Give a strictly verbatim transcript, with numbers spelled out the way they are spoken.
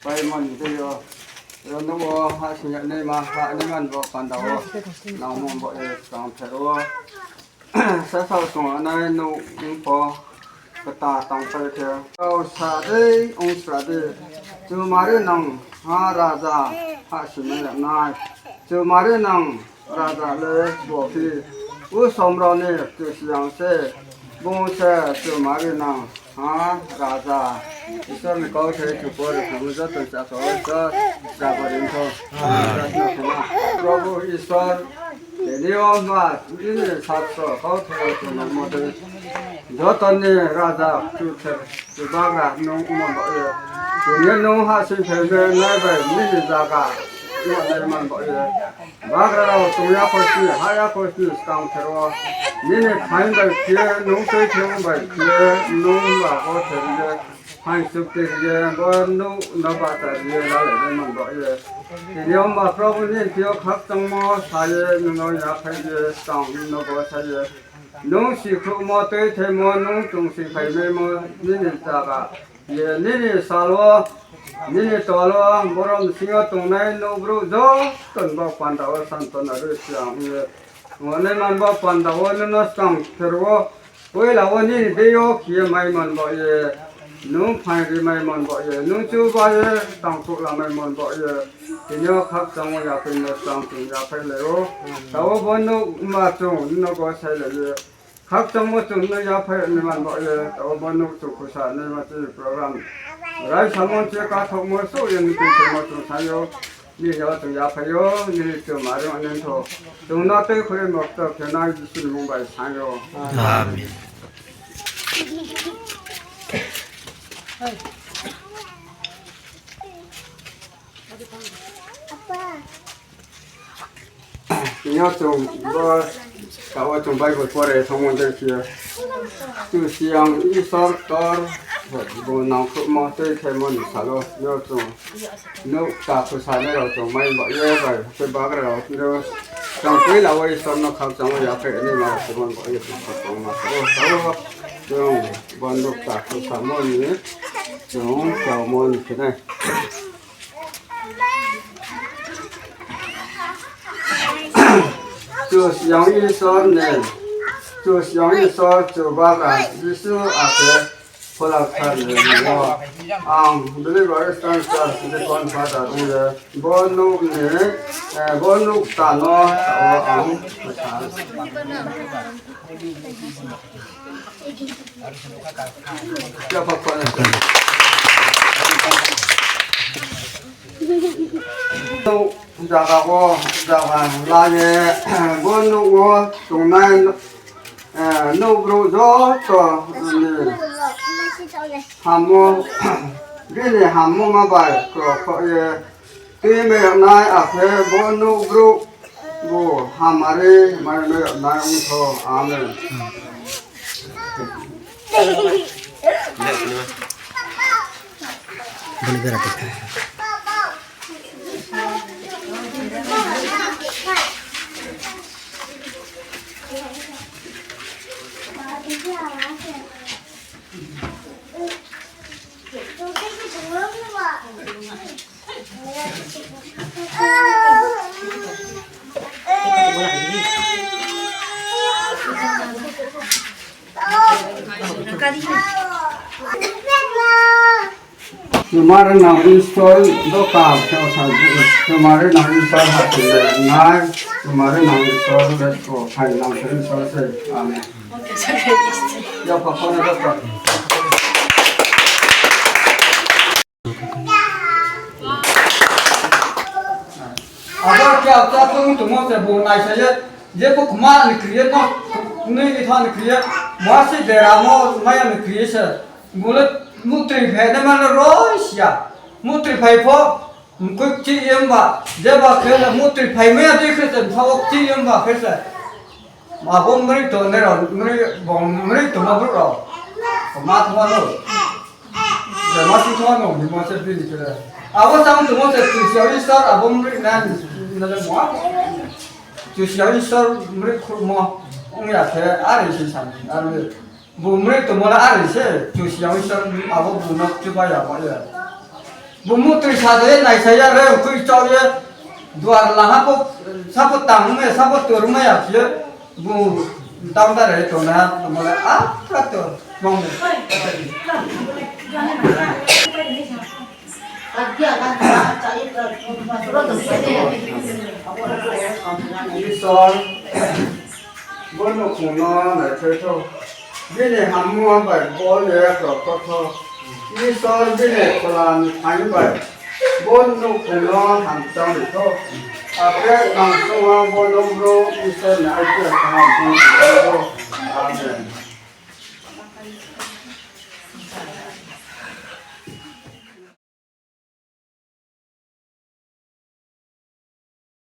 Pai man tei yo. Yo nouh wo ha sing ya naima, ha naima bo panda wo. Nang mo bo ye skang ther wo. Sa sao sung anai nouh ong pho. Kata tang pai khe. Kau sa dei, ong sa dei. Chumari nang ha raja ha sing ya nai. Chumari nang raja le bo phi. Usom rao ni Kchusoyang se. Bung se chumari nang. Ha, raja. Isor ni kau se chupor khamu joto ni chakha o Isor, chakha rin tho. Prabhu Isor, tini o ma, nini satro kau thai chung no mo dei. Joto ni raja, chu ther, chu bagra nung mo bo ye. Tini nung ha sing phai me nai bai nini zaga, nung nai man bo ye. Bagra rao tong ya kho sni, ha ya kho sni skang ther wo. Nini phaing bai khe, nung tei theng bai khe, nung ba bo ther ye, phaing suk tei ye, bo nouh no ba ta ye, la le man bo ye. Tini o ma Prabhu ni thing yo khakchangmo sa ye, nung no yaphai ye, skang no bo sa ye. Nung sikhruhmo tei themo, nung chung sing phai maimo, nini zaga. Ye nini sal wo, nini tol wo, borom sing yo tongnai nouh brouh joto ni bo panda wo santona ri siang ye. Ongnai man bo panda wo nung no skang ther wo, poila wo nini dei yo khe ye mai man bo ye. Nung phaing ri mai man bo ye, nung chuba ye, tangkhouh la mai man bo ye. Tini yo khakchang wo yaphai no skang chung yaphai lai ou. Tao bo nouh ma chung nung no go sai lai ye. Khakchangmo chung no yaphai ni man bo ye, tao bo nouh chung khusa ni ma chini program. Raisamo chi kathokmo souh ye ni tui tongmo chung sai ou, nini yo chung yaphai ou, nini chumari ong nai tho. Chung no tei khui mokto khe nai Jisu ni mmung bai sai ou. Amen. Tini yo chung bo, tao chung Bible pore thangmo dei khe, Kchusoyang Isor ktor, bo nangkhruhmo tei themo ni sal wo, yo chung nouh ta khusa nai rao chung mai bo ye bai, tei bagra rao, yo chung poila wo Isor no khakchang wo yaphai ni ma rao se man bo ye chung khakchang ma sa ou, tao chung bo nouh ta khusamo ni, chung tongmo ni khe nai. Kchusoyang Isor ni, Kchusoyang Isor chubagra Jisu akhe Phola Kthar ni mmung wo ang Believers Western Church Deacon Father ong ye bo nouh ni, eh, bo nouh ta no tao ang Nouh zaga wo, zaga la ye, bo nouh wo tongnai, eh, nouh brouh joto ni hammo, bini hammo ma bai krokhouh ye, tui mai yag nai akhe bo nouh brouh bo hamari mai mai yag nai ong tho. Amen. Chumarinang Isor doka khe sa, chumarinang Isor ha tong nai, chumarinang Isor le ko phainang Isor se. Amen. Abo khe a ta tong tongmo se bo naisa ye, je bo kma ni kri ye no, nini tha ni kri ye, ma se deramo maya ni kri ye se, bo le mutri phai nai ma le roi sia, mutri phai pho, mkui kchi ye mba, je ba khe le mutri phai maya dei khe se, msa wo kchi ye mba khe se. Abo mri tongnai rao, mri, bo mri tongma brouh rao. Ma thangma no. Je ma si thangma no, himo se bini khe le. Abo sang tongmo se Kchusoyang Isor, abo mri nai, na le mo. Kchusoyang Isor mri khruhmo, ong ya khe, are si san, are. Bo mri tongmo le are se, Kchusoyang Isor, abo bo no chuba ya, ba ya. Bung mutoi sa ye naisa ya re, tui chau ye, duar la ha pho, sa pho tang mai, sa pho tur mai ya phi ye, bung tang da re tong na, tongmo le, a, ka to, mong. Isor, bo nouhkhong no naithoi thou. Bini hammo bai bo le rao kotho. Isor bini phola ni phaing bai bo nouhkhong no hamchang ri thou. Akhe tang sung wo bo nouh brouh Isor ni aiti kaham ong thou. Amen.